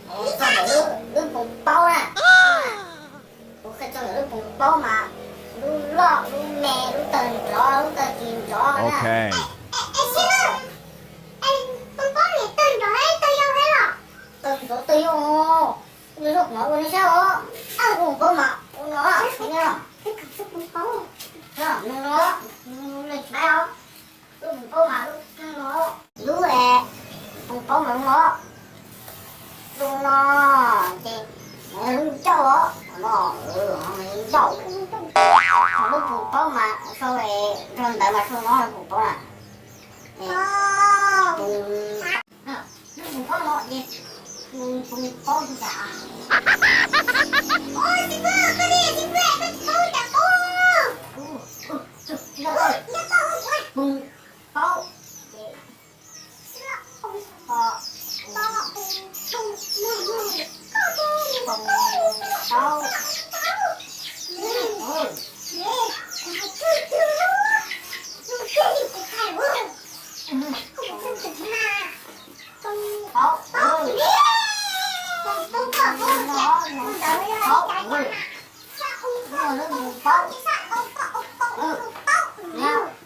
Txog ntawm lub poos paub na, kuv qhia txog ntawm lub poos paub mas lub loj lub me, lub tawg nrov lub tawg tsis nrov na. Es sib lwj, poos paub niam tawg nrov tawg yau thiab los? Tawg nrov tawg yau, yog lub poos ua nej saib os. Lub poos paub mas ua no, no, lub poos paub mas lub no, lub poos paub mas lub no, lub no ces lub ncauj os, no, lub ncauj. Lub poos paub mas sau nrog ntawd mas sau no lub poos paub na. Lub poos paub no ces poos paub tsis tas. Txiv Pwj, koj li Txiv Pwj, koj tsis paub cas paub. Poos paub ces, poos paub, poos paub, poos paub, poos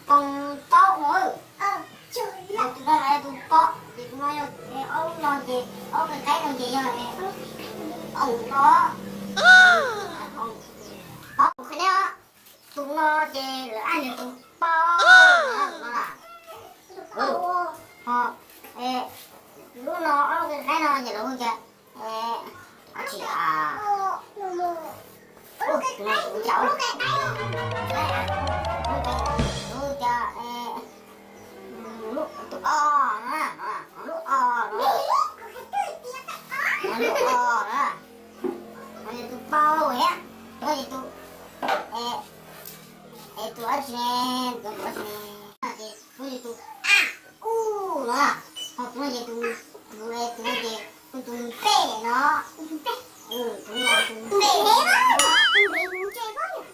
paub, poos paub no. Tus no yog tus paub, ces tus no yog ob lub no ces, ob qe qaib no ces yog poos no. Paub, qhia nej, tus no ces lawv hais tias tus paub no, ho lub no ob qe qaib no ces lawv hu tias, tsis, tus no kuv ncav, lub no ces lawv hu tias, tus o, lub o no, lub o no, tus paub thiab, tus no ces tus, es tus dab tsi ne, tus dab tsi ne, ces kuv yog tus a, u no, ho tus no ces tus, tus, tus no ces tus npe no, tus no tus npe,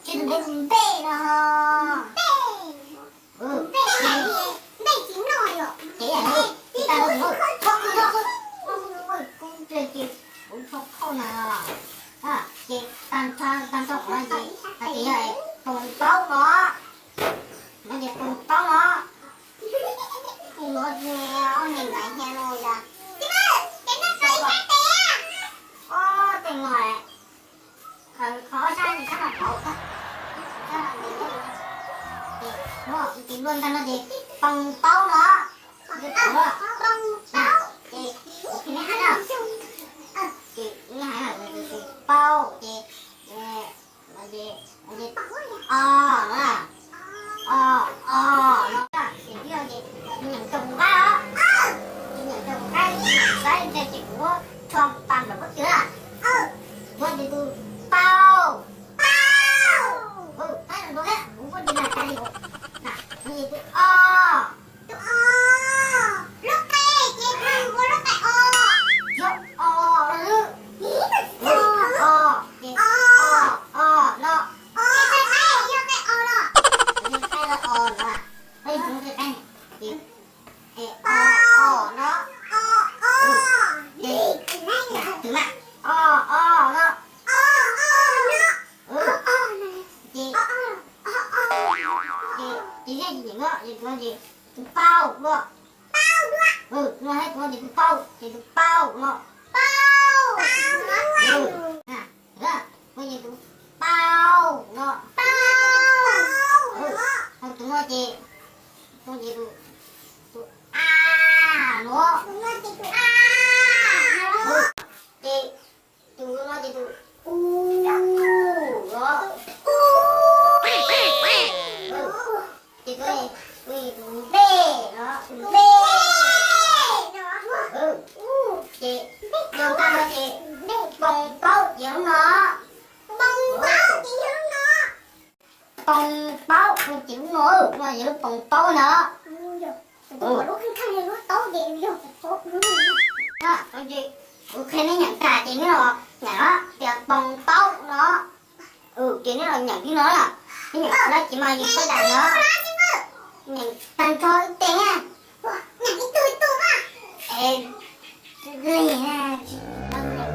ces tus npe tus npe no. Ces yog, ces tag nrho tus no, kub ntsej ces kuv tso khauj na. Ces tag nrho, tag nrho qhov no ces hais tias yog poos paub no, no ces poos paub no. Tus no ces ob niag ntaiv hia no yog, ob tej no, qhov ob sab sab no tau, ces luag ntag no ces poos paub no. Poos paub, ces kuv qhia nej hais na, ces nej hais na, tus paub ces, o no, o, o no, ces twb yog ces nyeem rau kuv qab os, ces nyeem rau kuv qab, saib ntse ces kuv rho pas nplawm pob tw na. Kuv ces tus paub, paub, kuv muab tus nas tas li, kuv ces tus o. Tus o, lub qe ces tus ua lub qe o, yog o no xwb. O, ces o, o no, o, qe o no, qe o no, ces o, o no, o, o, ces o, o no, o, o no, ces, ces, ces, ces tus paub no, tus no thiab tus no ces tus paub, ces tus paub no, paub, tus no ces tus paub no, ho tus no ces, tus no ces tus, tus a no, ces tus no ces tus u no, ces tus, tus npe no, tus npe, ces tus ntawd no ces poos paub ces lub no, poos paub ces lub no, no ces lub poos paub no. Kuv qhia nej nyeem tag ces nej los nyeem tias poos paub no. Ces nej los nyeem li no, nej nyeem qhov no ces mas yus pab dam no, nyeem tag nrho ib teg na. Es li na, tsis tau nyeem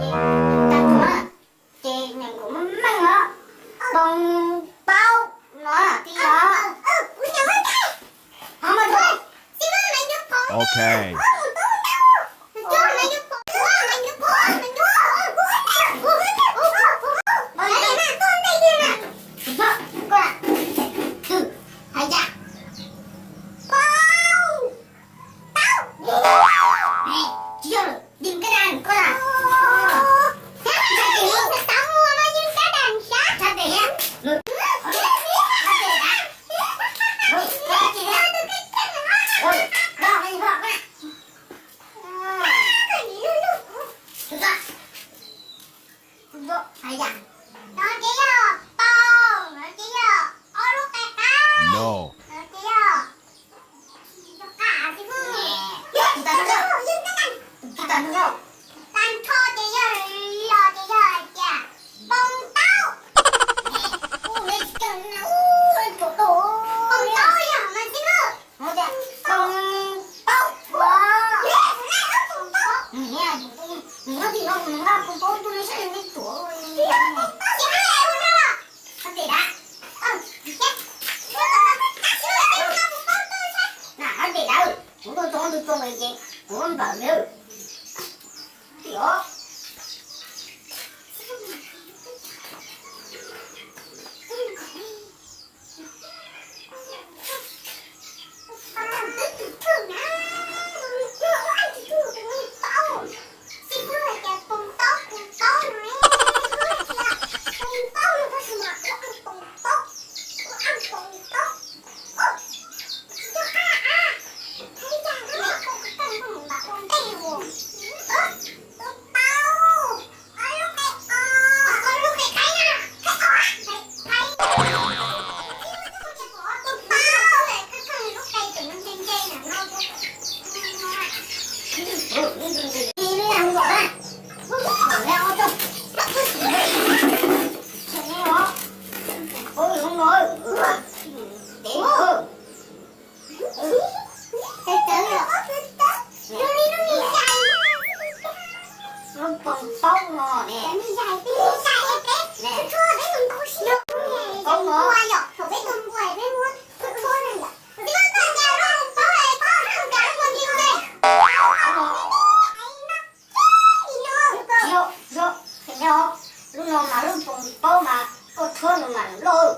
Lub no mas lub poos paub mas koj tshuab nws mas loj.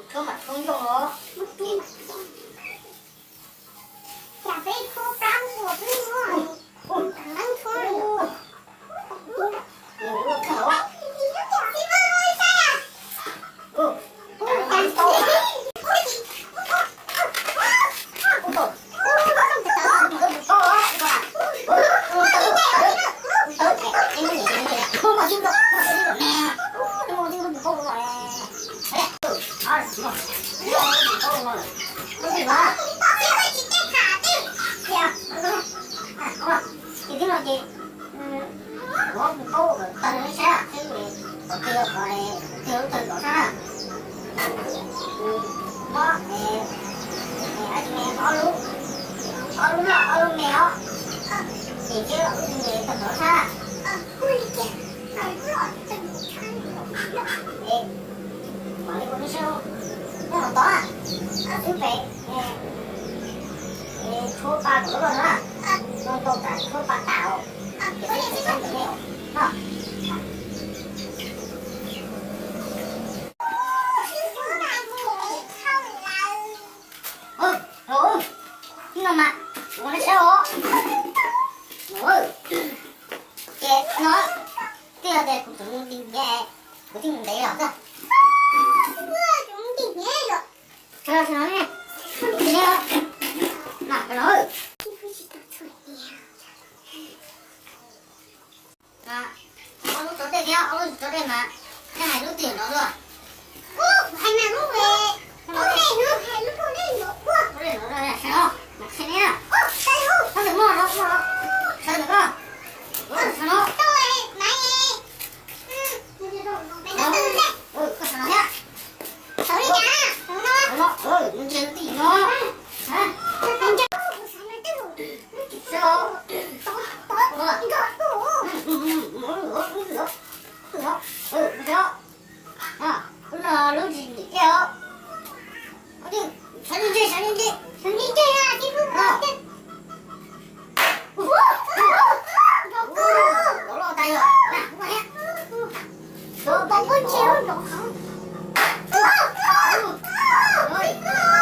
Tshuab mas tshuab ncoo os. Ces tib no ces kuv paub tag nrho saib, qhov twg yog qhov twg lub tawg tom sab na. Mob, ob lub, ob lub loj ob lub me os. Ces tib lub tawg tom sab na. Mam li ua lub saib, nyob tom, xub pem, tshuab pa kom loj loj na, tau tas tshuab pa tas os. Ces xub pem saib ntawm nej os. Ub, ub, no mas, ua lub saib os. Ces no, twb yog tias kuv tseem mus ntim hnyav, kuv thiaj mus ntev los xwb. Sawv los, sawv los, sawv los. Ob lub tso dej thiab ob lub tso dej mas, nej hais lub twg no dua. Hais mas lub, lub dej no, hais lub dej no, sawv los, mas qhia nej na. Ob tug moj no, moj no, sawv ntawm koj, sawv no. Koj sawv no thiab. Lub no lub tsis ntim dej os. Sawv ntse, sawv ntse, sawv ntse. Loj tas yog na, loj thiab. Loj tas yog.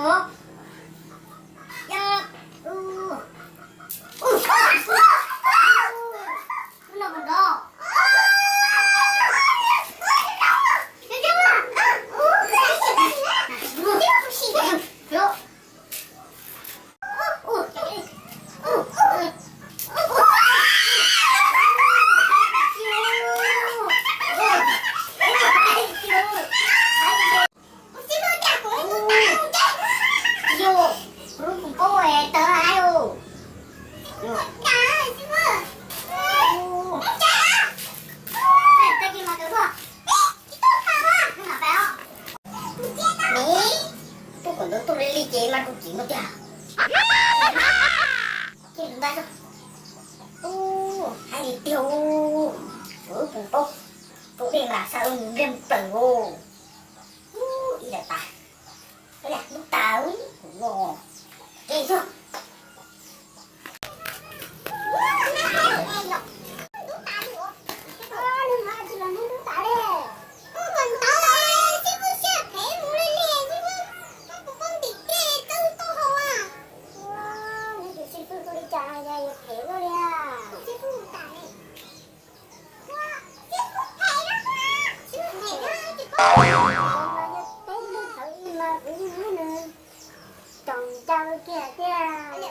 Tub kom ntawd tuaj li li ces mas kuv txiv no tiag. Ces lub ntaj xwb. Ub, hais li tiag ub. Kuv ub puas paub, tus dej mas xa ua nws npliag plaws ub. Ub, ib daim tas. Lub tas ub, kuv no. Ces xwb. Tsoom ncau kiag tiag.